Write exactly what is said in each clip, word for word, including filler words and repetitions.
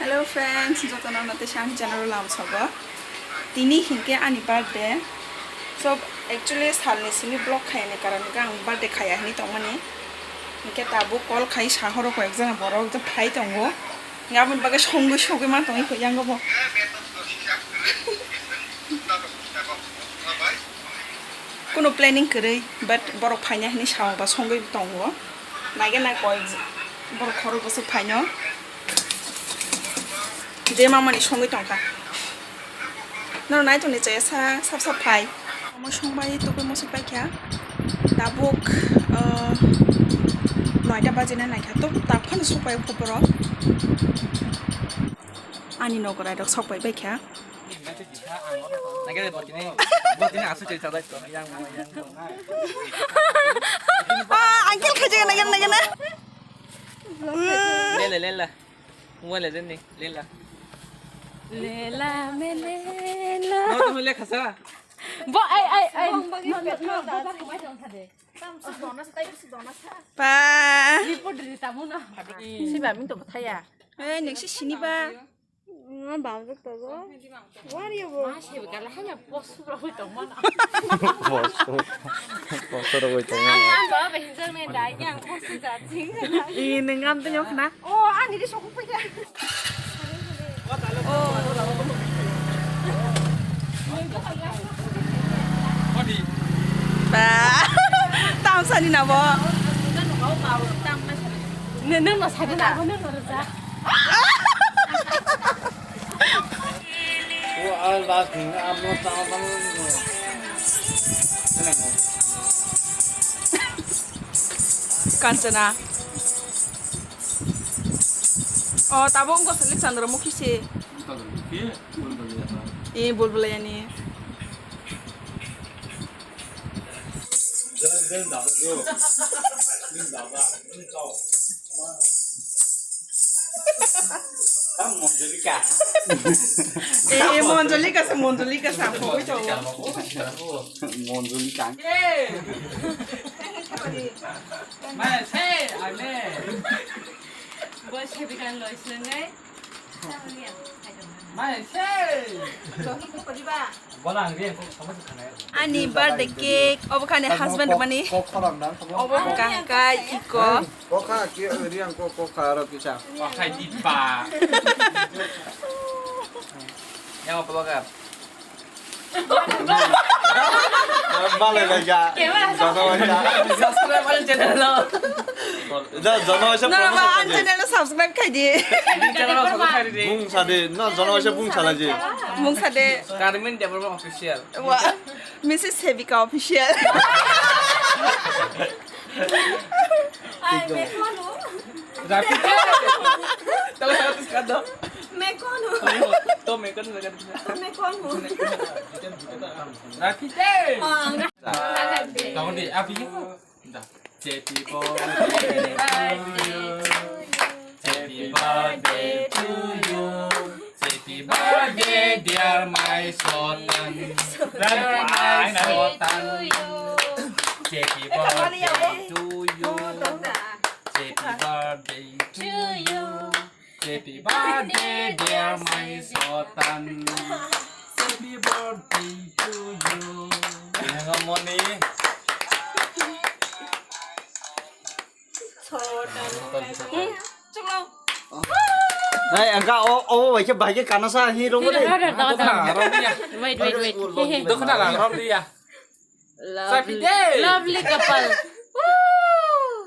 Hello friends, jotono no teisa ang channel o lam sogo. Tini hinkhe ani birthday. So actually salni simi vlog khayani karon hinkhe ang birthday khaya hinwi tongmani. Hinkhe tabuk call khai sahoro koyek jona borok je phai tongo. Hinkhe aboni bagwi songwi sogwi ma tongwi kho yango bo. Kuno planning kwrwi, but borok phaina hinwi sao ba songwi tongo. Naikhe nai koi borok khorok bwswk phaino. Je mamani songwi tongkha. Norok nai tongni chaya sa sap sap phai. Omo songbai tubui mosok paikha. Tabuk, uh, noita bajina naikha. Tok tak phano sokpai borok. Ani nogorai rok sokpai baikha. Nake botini, botini asu ceri sadai to. Yang, yang. Ah, uncle khaje na, na, na. Lela, lela. Mobile legend ni, lela. Lela me lela. No, to lela khasa. Bo, ai, ai, ai. Pa. Report ri tamu na. Siba min to thaya. Eh, next sini ba. Nga bang jok to go. Wari bo. Ma se gala hanya post ro hoi tong mana. Post. Post ro hoi tong mana. Ang ba ba hinjang ne dai yang post ja jing. I nengam to nyok na. Oh, ani ri sok pui ja. Oh. Ba. Tam sani na bo. Ne ne ma sa na bo ne ma ja. Kanchana. Oh, tabuk wngkha salik Chandramukhi se. Eh, bulbula yani. Eh, eh, Monjolika se, Monjolika sa, pogwi tongo. Monjolika. Eh. Maya se, ane. Bo se bikan loisnai. Maya se. Ani birthday cake, obo khani husband rwmani. Obo hwnkha hwnkha iko. Kokha ki riang ko kokha aro kisa. Kokha dipa. Yang apa bakar? Malai laga. Jono waisa. Subscribe ang channel lo. Jono waisa. Nora ba ang channel lo subscribe khai di. Channel lo subscribe khai di. Bung sade, no, jono waisa bung sala je. Bung sade. Carmen Debbarma official. Wa, Missus Sevika official. Ay, me kono. Rafi. Tahu saya tuh sekarang. Me kono. To me kono. Me kono. Rafi. Ah. Tahu di, Abi. Dah. Happy birthday to you. Happy birthday to you. Happy birthday, dear my Sultan. Dear my Sultan. Happy birthday to you. Happy birthday to you. Happy birthday, dear my Sultan. Happy birthday to you. Yang moni. Hai, angka o, o, bai ke, bai ke kana sa hi ro de. Wait, wait, wait. Dokna la ro de ya. Lovely. Lovely couple.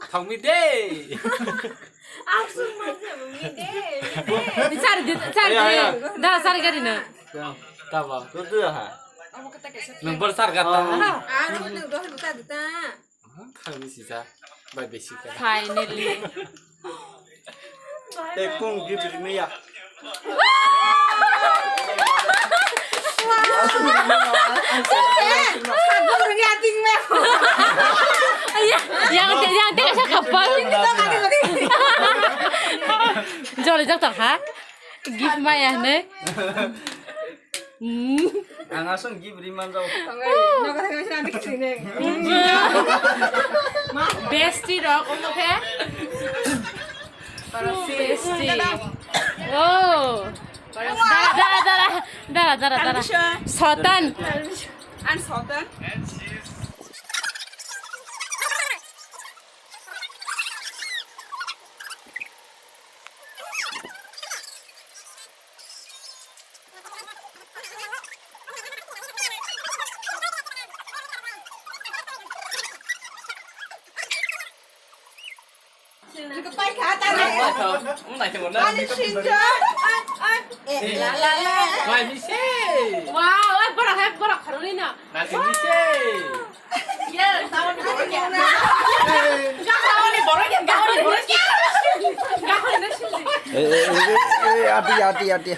Thangmi de. Aksung manja mi de. Sar de, sar de. Da sar gari na. Taba. Ko tu ha. Nang bar sar gata. Aro nang doh ta ta. Khangni sisa, bai besi ka. Finally. Ekung gift rimaya. Yang te, yang te sa kapal. Jole jak tong ha. Gift maya ne. Hmm. Ang asong gift riman jao. Bestie rok, omo khe? Bestie. Oh. Dara, dara, dara, dara, dara, dara. Permission. Sotan. And Sotan. Wow, eh, borok, eh, borok kharwi no. Eh, eh, eh, eh, eh, ati, ati, ati.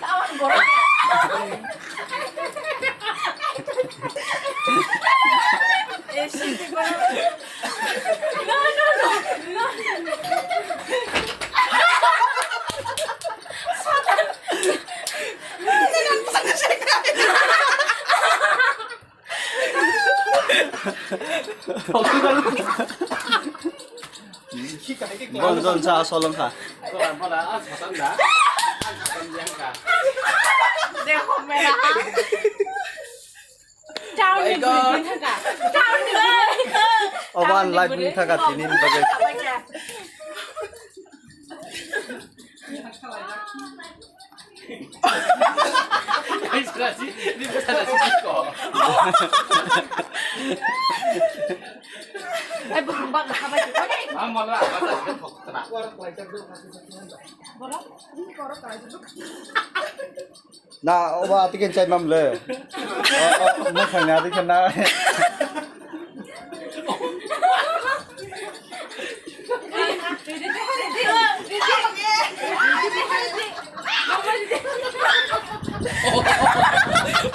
Bon, bon, sa, solong kha. Dekho, mera. Town ni bwrwi thaka. Town ni bwrwi. Oban live ni thaka tini ni bagwi. Ai, bwswng bak kha bai. Na, oba tiken chai mam le. O, o, mwkhang ni adi khe na.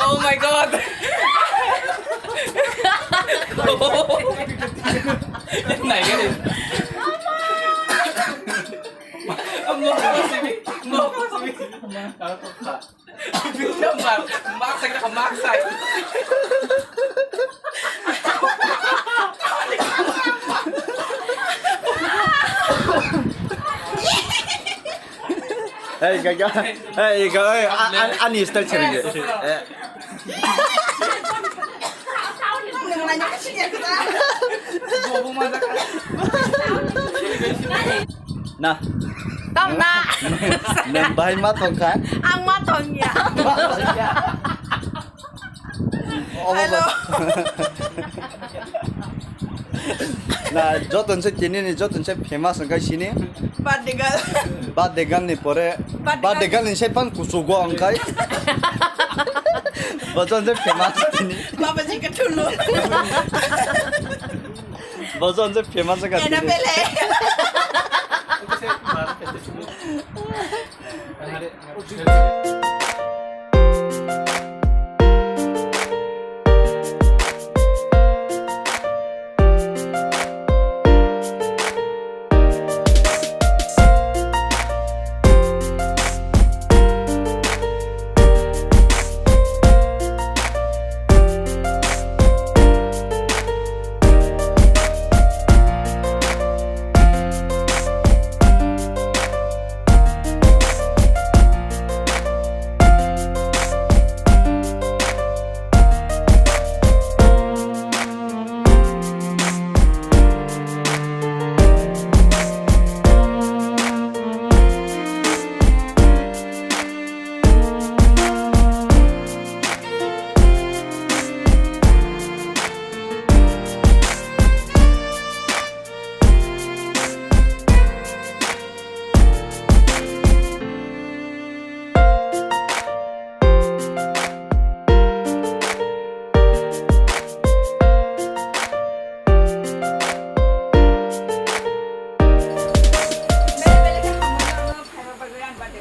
Oh my God! Naikhe. Mokol simi, mokol simi. Maksai, maksai. Hey, gaga. Hey, gaga. Hey, a-, a-, ani style challenge. Eh. Na. Tam na. Nang bai ma tong kha? Ang ma tong ya. Hello. Na, joton se tini ni joton se famous wngkha sini. Birthday girl. Birthday girl ni pore, birthday girl ni se pan kuchugo wngkha. Bojon se famous tini. Baba ji ka thulu. Bojon se famous wngkha tini. Ena pele.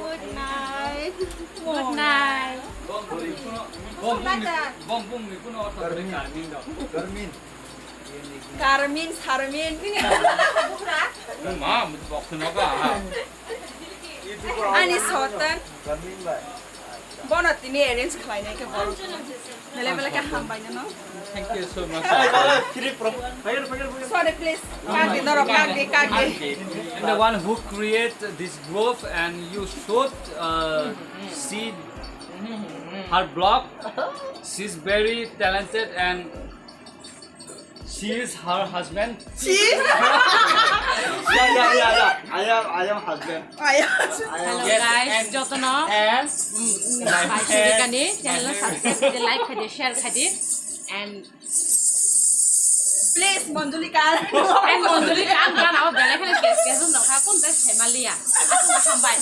Good night. Good night. Bom bumni, bom bumni kuno ortho kwrwi Karmin do. Karmin. Karmin, Sarmin. Ma, bok sino ka. Ani sotan. Karmin bai. Bono tini arrange khlainai khe borok. Belai belai khe hambai no. Thank you so much. Hey, brother, three pro-, fire, fire, fire. Sorry, please. Kagdi norok, kagdi, kagdi. I'm the one who create this group, and you should, uh, see her blog. She's very talented and she is her husband. She is? Yeah, yeah, yeah, yeah. I am, I am husband. I am. I am. Hello, yes, guys, and, jotono. And mm, mm, my friend, Surikani channel subscribe khaidi, like khaidi, share khaidi, and please, Monjulika. And Monjulika, ang gana o belai kheno kes kes no kha, kun ta Himalaya. Aku na hambai.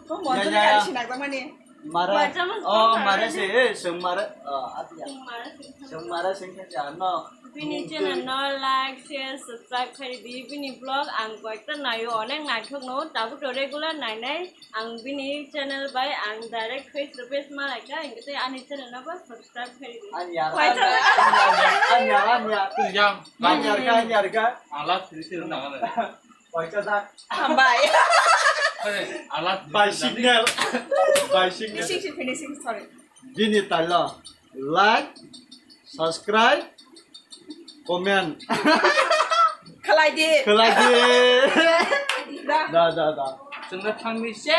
Oh, Monjulika, yeah, yeah, sinakjakmani. Mara. Bacha mas oh, kok mara mara se, eh, seng mara. Oh, adia. Seng mara seng kha. Seng mara seng kha jano. Bini channel no like, share, subscribe khai di. Bini vlog ang koyekta naio, onek naithok no. Tabuk to regular nainai. Ang bini channel bai ang direct face to face malaikha. Ingkhe ani channel no bo subscribe khai di. Anya. Bacha. Anya, anya. Yang. Anya ka, anya ka. Alat siri siri na. Hambai. Alat by signal. By signal. Finishing, finishing, sorry. Bini tailo like, subscribe, comment. Khalai di. Khalai di. Da. Da, da, da. Chwngno thangni se.